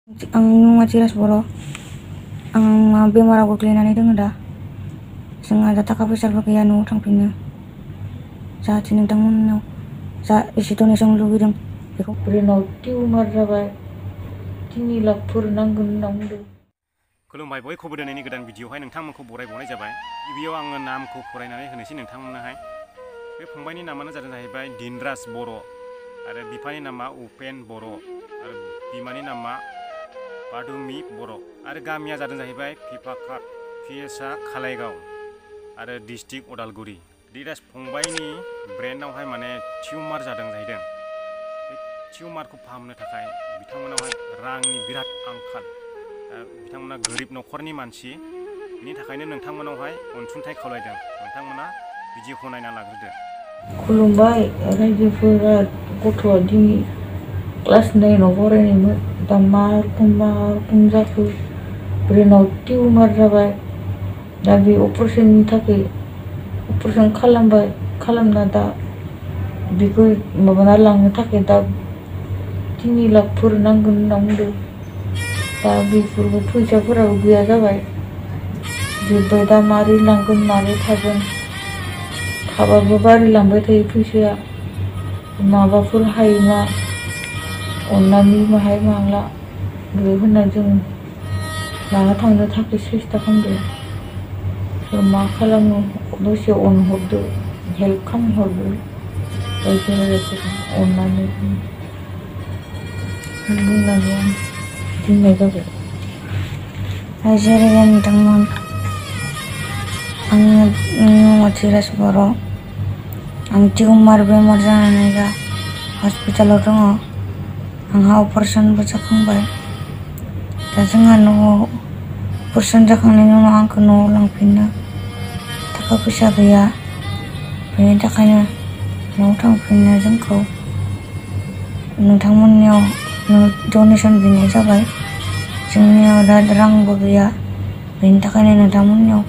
Ang मुङा जिराज बर'। आं बेमाराव गोग्लैनानै दङ दा। जोंहा दा थाखा फैसाबो गैया न'आव थांफिननो। जाहाथे नोंथांमोननाव जा एसे डनेसन लुगैदों बेखौ। ब्रेनाव टिउमार जाबाय 3 लाखफोर नांगोन होनना बुंदों। खुलुमबाय, बयखौबो दिनैनि गोदान भिडिअ'आवहाय नोंथांमोनखौ बरायबावनाय जाबाय। गिबियाव आङो नामखौ फरायनानै होनोसै नोंथांमोननोहाय। बे फंबायनि नामानो जाहैबाय दिनराज बर' आरो बिफानि नामा उपेन बर' आरो बिमानि नामा बादुमि बर' आरो गामिया जाहैबाय फिफाखात पिएसआ खालायगाव आरो डिस्ट्रिक्ट उदालगुरि। दिनराज फंबायनि ब्रेनावहाय माने टिउमार जादों जाहैदों। बे टिउमारखौ फाहामनो थाखाय बिथांमोनावहाय रांनि बिराद आंखाल। बिथांमोना गोरिब न'खरनि मानसि, बिनि थाखायनो नोंथांमोनावहाय अनसुंथाइ खावलायदों। नोंथांमोना भिडिअ'खौ नायना लाग्रोदो। खुलुमबाय रायजोफोरा, गथ'आ दिनै क्लास 9आव फरायनायमोन। दा मा रखम जाखो, ब्रेनाव टिउमार जाबाय। दा बे अपारेशननि थाखाय अपारेशन खालामना दा बेखौ माबाना लांनो थाखाय दा 3 लाखफोर नांगोन होनना बुंदों। दा बेफोरबो फैसाफोराबो गैया जाबाय। जोब्बाय दा मारै लांगोन मारै थागोन, थाबाबो बारायलांबाय थायो फैसाया। माबाफोर हायोमा अननानै माहाय मांला बे होनना जों लाना थांनो थाखाय सेस्था खालामदों। मा खालामो दसे अनहरदो, हेल्प खालामहरदो रायजो राजाफोरा अननानै बुंनानै आं दोननाय जाबाय। रायजो राजा नोंथांमोन, आंनि मुङा जिराज बर'। आं टिउमार बेमार जानानै दा हस्पिटालाव दङ। आंहा अपारेशनबो जाखांबाय। दा जोंहा न'आव अपारेशन जाखांनायनि उनाव आंखौ न'आव लांफिननो थाखा फैसा गैया। बेनि थाखायनो न'आव थांफिननो जोंखौ नोंथांमोननियाव डनेसन बिनाय जाबाय। जोंनियाव दा रांबो गैया, बेनि थाखायनो नोंथांमोननियाव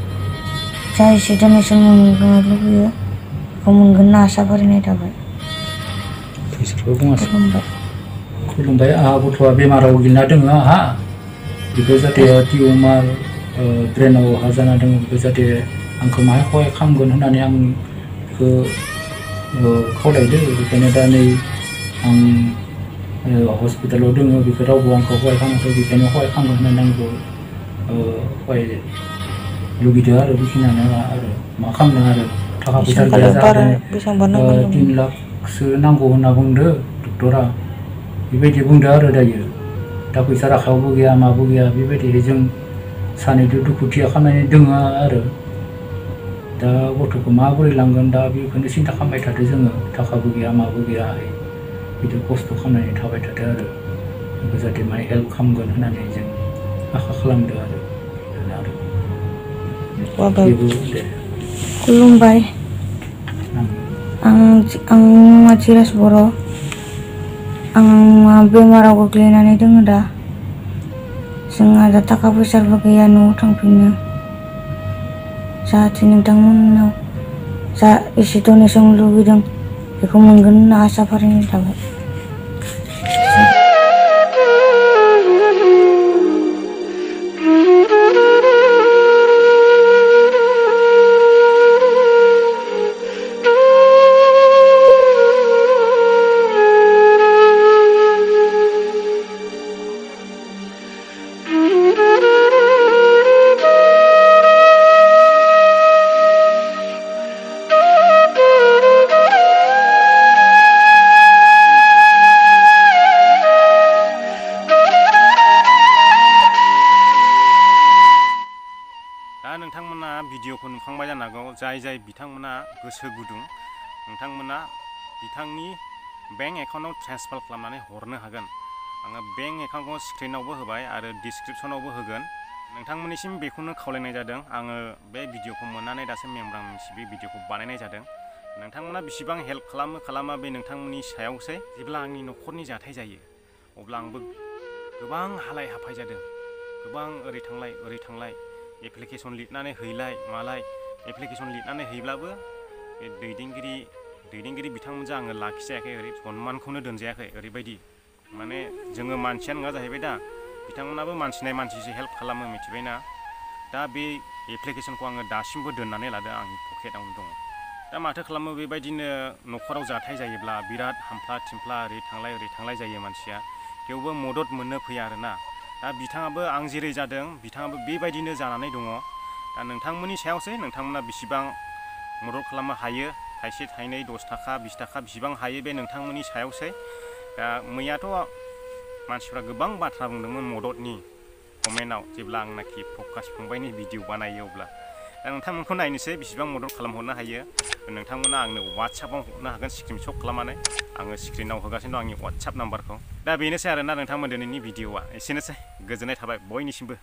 जा एसे डनेसन मोननो लुबैयो बेखौ मोनगोन होनना आसा फारिनाय थाबाय। खुलुमबाय। आंहा गथ'आ बेमाराव गोग्लैना दङ। आंहा बेखौ जाहाथे टिउमार ब्रेनाव हा जाना दङ, बेखौ जाहाथे आंखौ माहाय सहाय खालामगोन होननानै आं बेखौ खावलायदों। बेखायनो दा नै आं हस्पिटालाव दङ, बेखौ रावबो आंखौ सहाय खालामाखै। बेखायनो सहाय खालामगोन होननानै आंखौ सहाय लुगैदों आरो बेखिनियानो आरो मा खालामदों आरो थाखा फैसा गैया जादों। 3 लाखसो नांगौ होनना बुंदों डक्टरा, बेबायदि बुंदों आरो दायो। दा फैसा आखायावबो गैया माबो गैया, बेबायदिहाय जों सानैजों दुखुथिया खालामनानै दङ आरो दा गथ'खौ माबोरै लांगोन दा बेखौनो सिन्था खालामबाय थादों जोङो। थाखाबो गैया माबो गैया, बिदि खस्थ' खालामनानै थाबाय थादों आरो बेखौ जाहाथे माहाय हेल्प खालामगोन होननानै जों आसा खालामदों आरो बेबो दे। खुलुमबाय। आं मुङा जिराज बर'। आं बेमाराव गोग्लैनानै दङ दा। जोंहा दा थाखा फैसाबो गैया न'आव थांफिननो। जाहाथे नोंथांमोननाव जा एसे डनेसन लुगैदों बेखौ मोनगोन होनना आसा फारिनाय थाबाय। दा नोंथांमोना भिडिअ'खौ नुखांबाय जानो हागौ। जाय बिथांमोना गोसो गुदुं, नोंथांमोना बिथांनि बेंक एकाउन्टआव ट्रेन्सफार खालामनानै हरनो हागोन। आङो बेंक एकाउन्टखौ स्क्रिनावबो होबाय आरो डिसक्रिपसनावबो होगोन। नोंथांमोननिसिम बेखौनो खावलायनाय जादों। आङो बे भिडिअ'खौ मोननानै दासो मेंब्रां बे भिडिअ'खौ बानायनाय जादों। नोंथांमोना बेसेबां हेल्प खालामा बे नोंथांमोननि सायावसै। जेब्ला आंनि न'खरनि जाथाय जायो अब्ला आंबो गोबां हालाय हाफाय जादों। गोबां ओरै थांलाय एप्लिकेसन लिरनानै हैलाय मालाय। एप्लिकेसन लिरनानै हैब्लाबो बे दैदेनगिरि बिथांमोनजों आङो लाखिजायाखै, ओरै सनमानखौनो दोनजायाखै। ओरैबायदि माने जोङो मानसिया नङा जाहैबाय दा, बिथांमोनाबो मानसि नाय मानसिसो हेल्प खालामो मिथिबायना। दा बे एप्लिकेसनखौ आङो दासिमबो दोननानै लादों आंनि पकेटावनो दङ। दा माथो खालामो बेबायदिनो न'खराव जाथाय जायोब्ला बिराद हामफ्ला थिमफ्ला ओरै थांलाय जायो मानसिया, थेवबो मदद मोननो फैया आरोना। दा बिथाङाबो आं जेरै जादों बिथाङाबो बेबायदिनो जानानै दङ। दा नोंथांमोननि सायावसो नोंथांमोना बेसेबां मदद खालामनो हायो, थाइसे थाइनै 10 थाखा 20 थाखा बेसेबां हायो बे नोंथांमोननि सायावसो। दा मैयाथ' मानसिफ्रा गोबां बाथ्रा बुंदोंमोन मददनि कमेन्टआव, जेब्ला आंनाखि प्रकाश फंबायनि भिडिअ बानायो अब्ला। दा नोंथांमोनखौ नायनोसै बेसेबां मदद खालामहरनो हायो। नोंथांमोना आंनो वाट्सएपआव हरनो हागोन स्क्रिनशट खालामनानै, आङो स्क्रिनाव होगासिनो दं आंनि वाट्सएप नाम्बारखौ। दा बेनोसै आरोना नोंथांमोन दिनैनि भिडिअआ एसेनोसै। गोजोननाय थाबाय बयनिसिमबो।